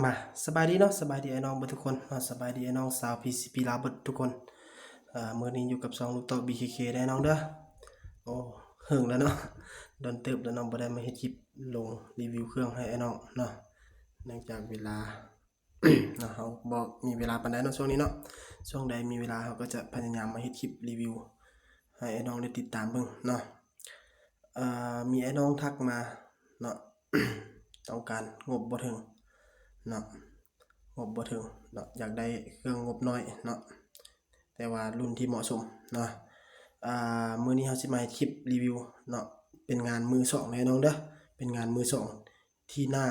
ມາ ສະບາຍດີເນາະ ສະບາຍດີອ້າຍນ້ອງເບິດທຸກຄົນເນາະ ສະບາຍດີອ້າຍນ້ອງຊາວ PCP ລາວເບິດທຸກຄົນ. ເອີ ມື້ນີ້ຢູ່ກັບຊ່ອງລູກເຕົາະ BKK ເດີອ້າຍນ້ອງເດີ. ໂອ້ ເຫິງແລ້ວເນາະ ດົນເຕີບແລ້ວເນາະ ບໍ່ໄດ້ມາເຮັດຄລິບລົງຣີວິວເຄື່ອງໃຫ້ອ້າຍນ້ອງເນາະ ເນື່ອງຈາກເວລາເນາະ ເຮົາບໍ່ມີເວລາປານໃດເນາະຊ່ວງນີ້ເນາະ. ຊ່ວງໃດມີເວລາເຮົາກໍຈະພະຍາຍາມມາເຮັດຄລິບຣີວິວໃຫ້ອ້າຍນ້ອງໄດ້ຕິດຕາມເບິ່ງເນາະ. ເອີ ມີອ້າຍນ້ອງທັກມາເນາະ ຕ້ອງການງົບບໍ່ເຖິງເນາະ ງົບບໍ່ເຖິງເນາະ ຢາກໄດ້ເຄື່ອງງົບນ້ອຍເນາະ ແຕ່ວ່າລຸ້ນທີ່ເໝາະສົມເນາະ. ອ່າ ມື້ນີ້ເຮົາຊິມາເຮັດຄລິບຣີວິວເນາະ ເປັນງານມືສອງເດີນ້ອງເດີ ເປັນງານມືສອງທີ່ໜ້າ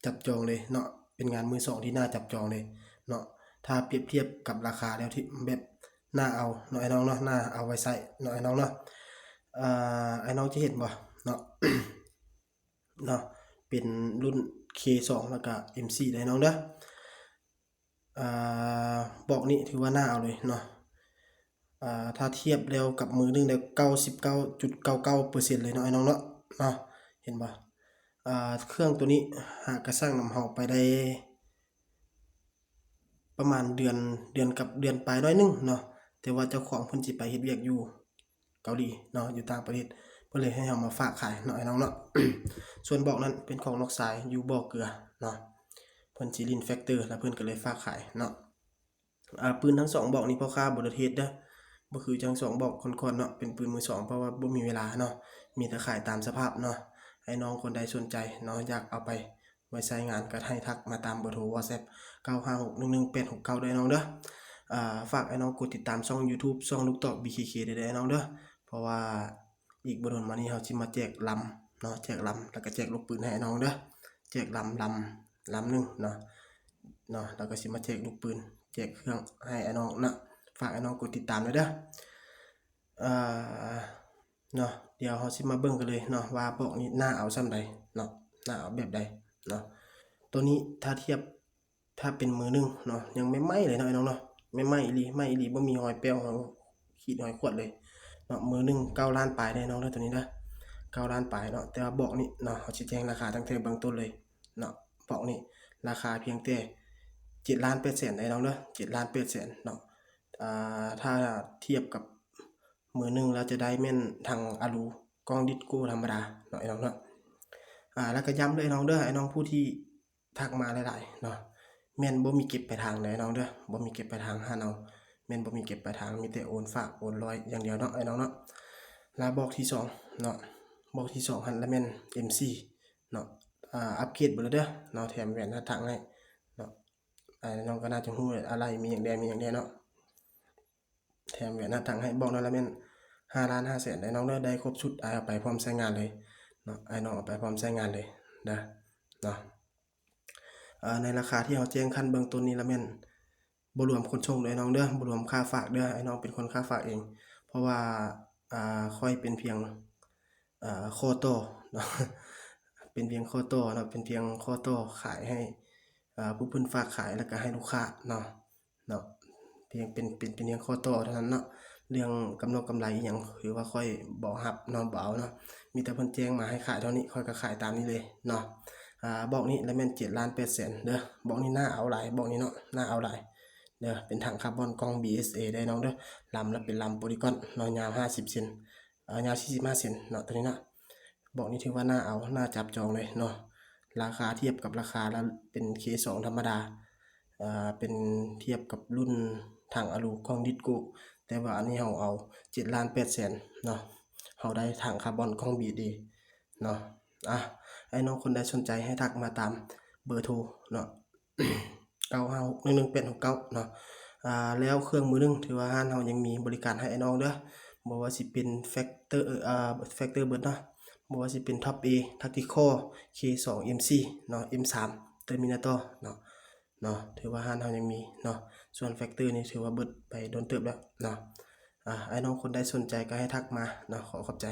ຈັບຈອງເລີຍເນາະ ເປັນງານມືສອງທີ່ໜ້າຈັບຈອງເລີຍເນາະ. ຖ້າປຽບທຽບກັບລາຄາແລ້ວທີ່ແບບໜ້າເອົາເນາະອ້າຍນ້ອງເນາະ ໜ້າເອົາໄວ້ໃຊ້ເນາະອ້າຍນ້ອງເນາະ. ເອີ ອ້າຍນ້ອງຈະເຫັນບໍ່ເນາະ ເນາະ ເປັນລຸ້ນ K ສອງ ແລ້ວກະ M ສີ່ເດີນ້ອງເດີ. ອ່າ ບອກນີ້ຖືວ່າໜ້າເອົາເລີຍເນາະ. ອ່າ ຖ້າທຽບແລ້ວກັບມືໜຶ່ງແລ້ວ ເກົ້າສິບເກົ້າຈຸດເກົ້າເກົ້າເປີເຊັນເລີຍເນາະອ້າຍນ້ອງເນາະ ເນາະ ເຫັນບໍ່? ອ່າ ເຄື່ອງໂຕນີ້ຫາກະສ້າງນຳເຮົາໄປໄດ້ ປະມານເດືອນ ເດືອນກັບເດືອນປາຍໜ້ອຍໜຶ່ງເນາະ ແຕ່ວ່າເຈົ້າຂອງເພິ່ນຊິໄປເຮັດວຽກຢູ່ເກົາຫຼີເນາະ ຢູ່ຕ່າງປະເທດ ເພິ່ນເລີຍໃຫ້ເຮົາມາຝາກຂາຍເນາະອ້າຍນ້ອງເນາະ. ສ່ວນບອກນັ້ນເປັນຂອງນ້ອງຊາຍຢູ່ບໍ່ເກືອເນາະ ເພິ່ນຊິຫຼິ້ນແຟກເຕີ ແລ້ວເພິ່ນກໍເລີຍຝາກຂາຍເນາະ. ອ່າ ປືນທັງສອງບອກນີ້ພໍ່ຄ້າບໍ່ໄດ້ເທສເດີ ບໍ່ຄືຈັ່ງສອງບອກກ່ອນໆເນາະ ເປັນປືນມືສອງ ເພາະວ່າບໍ່ມີເວລາເນາະ ມີແຕ່ຂາຍຕາມສະພາບເນາະ. ອ້າຍນ້ອງຄົນໃດສົນໃຈເນາະ ຢາກເອົາໄປ ໄວ້ໃຊ້ງານກໍໃຫ້ທັກມາຕາມເບີໂທ WhatsApp ເກົ້າຫ້າຫົກໜຶ່ງໜຶ່ງແປດຫົກເກົ້າ ເດີນ້ອງເດີ. ອ່າ ຝາກອ້າຍນ້ອງກົດຕິດຕາມຊ່ອງ YouTube ຊ່ອງລູກເຕາະ BKK ເດີອ້າຍນ້ອງເດີ ເພາະວ່າອີກບໍ່ດົນມານີ້ເຮົາຊິມາແຈກລຳເນາະ ແຈກລຳ ແລ້ວກໍແຈກລູກປືນໃຫ້ອ້າຍນ້ອງເດີ ແຈກລຳ ລຳ ລຳໜຶ່ງເນາະ ເນາະ ແລ້ວກໍຊິມາແຈກລູກປືນ ແຈກເຄື່ອງໃຫ້ອ້າຍນ້ອງເນາະ. ຝາກອ້າຍນ້ອງກົດຕິດຕາມເດີ ເອີ ເນາະ ດຽວເຮົາຊິມາເບິ່ງກັນເລີຍເນາະ ວ່າບອກນີ້ໜ້າເອົາສ່ຳໃດເນາະ ໜ້າເອົາແບບໃດເນາະ. ໂຕນີ້ຖ້າທຽບ ຖ້າເປັນມືໜຶ່ງເນາະ ຍັງໃໝ່ໆເລີຍເນາະອ້າຍນ້ອງເນາະ ໃໝ່ໆອີ່ຫຼີ ໃໝ່ອີ່ຫຼີ ບໍ່ມີຮອຍແປ້ວ ຮອຍຂີດ ຮອຍຂວດເລີຍເນາະ. ມືໜຶ່ງເກົ້າລ້ານປາຍເດີນ້ອງເດີ ໂຕນີ້ເດີ ເກົ້າລ້ານປາຍເນາະ. ແຕ່ວ່າບອກນີ້ເນາະ ເຮົາຊິແຈ້ງລາຄາຕັ້ງແຕ່ເບື້ອງຕົ້ນເລີຍເນາະ ບອກນີ້ລາຄາພຽງແຕ່ເຈັດລ້ານແປດແສນເດີນ້ອງເດີ ເຈັດລ້ານແປດແສນເນາະ. ອ່າ ຖ້າທຽບກັບ ມືໜຶ່ງລະຈະໄດ້ແມ່ນຖັງອາລູ ກ່ອງດິດໂກ້ທຳມະດາເນາະ ອ້າຍນ້ອງເນາະ. ອ່າ ລະກະຢ້ຳເດີ ອ້າຍນ້ອງເດີ ອ້າຍນ້ອງຜູ້ທີ່ທັກມາຫຼາຍໆເນາະ ແມ່ນບໍ່ມີເກັບປາຍທາງເດີ ອ້າຍນ້ອງເດີ ບໍ່ມີເກັບປາຍທາງ ຮ້ານເຮົາແມ່ນບໍ່ມີເກັບປາຍທາງ ມີແຕ່ໂອນຝາກໂອນຮ້ອຍຢ່າງດຽວເນາະ ອ້າຍນ້ອງເນາະ. ລະບອກທີສອງເນາະ ບອກທີສອງຫັ້ນລະແມ່ນ M ສີ່ເນາະ. ອ່າ ອັບເກຣດເບີເດີເນາະ ແຖມແຫວນຮັດຖັງໃຫ້ເນາະ. ອ້າຍນ້ອງກໍໜ້າຈະຮູ້ ອາໄຫຼ່ມີຫຍັງແດ່ ມີຫຍັງແດ່ເນາະ. ແຖມແຫວນຮັດຖັງໃຫ້ ບອກນັ້ນລະແມ່ນຫ້າລ້ານຫ້າແສນເດີນ້ອງເດີ ໄດ້ຄົບຊຸດ ອ້າຍເອົາໄປພ້ອມໃຊ້ງານເລີຍເນາະ ອ້າຍນ້ອງເອົາໄປພ້ອມໃຊ້ງານເລີຍເດີເນາະ. ເອີ ໃນລາຄາທີ່ເຮົາແຈ້ງຂັ້ນເບື້ອງຕົ້ນນີ້ລະແມ່ນບໍ່ລວມຂົນສົ່ງເດີນ້ອງເດີ ບໍ່ລວມຄ່າຝາກເດີ ອ້າຍນ້ອງເປັນຄົນຄ່າຝາກເອງ ເພາະວ່າ ອ່າ ຂ້ອຍເປັນພຽງ ເອີ ຂໍ້ຕໍ່ເນາະ ເປັນພຽງຂໍ້ຕໍ່ເນາະ ເປັນພຽງຂໍ້ຕໍ່ຂາຍໃຫ້ ເອີ ຜູ້ເພິ່ນຝາກຂາຍ ແລ້ວກໍໃຫ້ລູກຄ້າເນາະ ເນາະ ພຽງເປັນ ເປັນ ເປັນພຽງຂໍ້ຕໍ່ເທົ່ານັ້ນເນາະ. ເລື່ອງກຳນົດກຳໄລອີ່ຫຍັງ ຄືວ່າຂ້ອຍບໍ່ຮັບເນາະ ບໍ່ເອົາເນາະ ມີແຕ່ເພິ່ນແຈ້ງມາໃຫ້ຂາຍເທົ່ານີ້ ຂ້ອຍກໍຂາຍຕາມນີ້ເລີຍເນາະ. ອ່າ ບອກນີ້ລະແມ່ນເຈັດລ້ານແປດແສນເດີ ບອກນີ້ໜ້າເອົາຫຼາຍ ບອກນີ້ເນາະ ໜ້າເອົາຫຼາຍເດີ ເປັນຖັງຄາບອນກ່ອງ BSA ເດີນ້ອງເດີ ລຳລະເປັນລຳໂປລີກອນເນາະ ຍາວຫ້າສິບເຊັນ ເອີ ຍາວສີ່ສິບຫ້າເຊັນເນາະ ໂຕນີ້ເນາະ. ບອກນີ້ຖືວ່າໜ້າເອົາ ໜ້າຈັບຈອງເລີຍເນາະ ລາຄາທຽບກັບລາຄາລະເປັນ K ສອງທຳມະດາ ເປັນທຽບກັບລຸ້ນຖັງອາລູກ່ອງດິດໂກ້ ແຕ່ວ່າອັນນີ້ເຮົາເອົາເຈັດລ້ານແປດແສນເນາະ ເຮົາໄດ້ຖັງຄາບອນກ່ອງ BSA ເນາະ. ອ່າ ອ້າຍນ້ອງຄົນໃດສົນໃຈໃຫ້ທັກມາຕາມເບີໂທເນາະ ເກົ້າຫ້າຫົກໜຶ່ງໜຶ່ງແປດຫົກເກົ້າເນາະ. ອ່າ ແລ້ວເຄື່ອງມືໜຶ່ງ ຖືວ່າຮ້ານເຮົາຍັງມີບໍລິການໃຫ້ອ້າຍນ້ອງເດີ ບໍ່ວ່າຊິເປັນແຟກເຕີ ເອີ ແຟກເຕີເບີເນາະ ບໍ່ວ່າຊິເປັນ Top A Tactical K ສອງ M ສີ່ເນາະ M ສາມ Terminator ເນາະ ເນາະ ຖືວ່າຮ້ານເຮົາຍັງມີເນາະ. ສ່ວນແຟກເຕີນີ້ຖືວ່າເບີໄປດົນເຕີບແລ້ວເນາະ. ອ່າ ອ້າຍນ້ອງຄົນໃດສົນໃຈກໍໃຫ້ທັກມາເນາະ ຂໍຂອບໃຈ.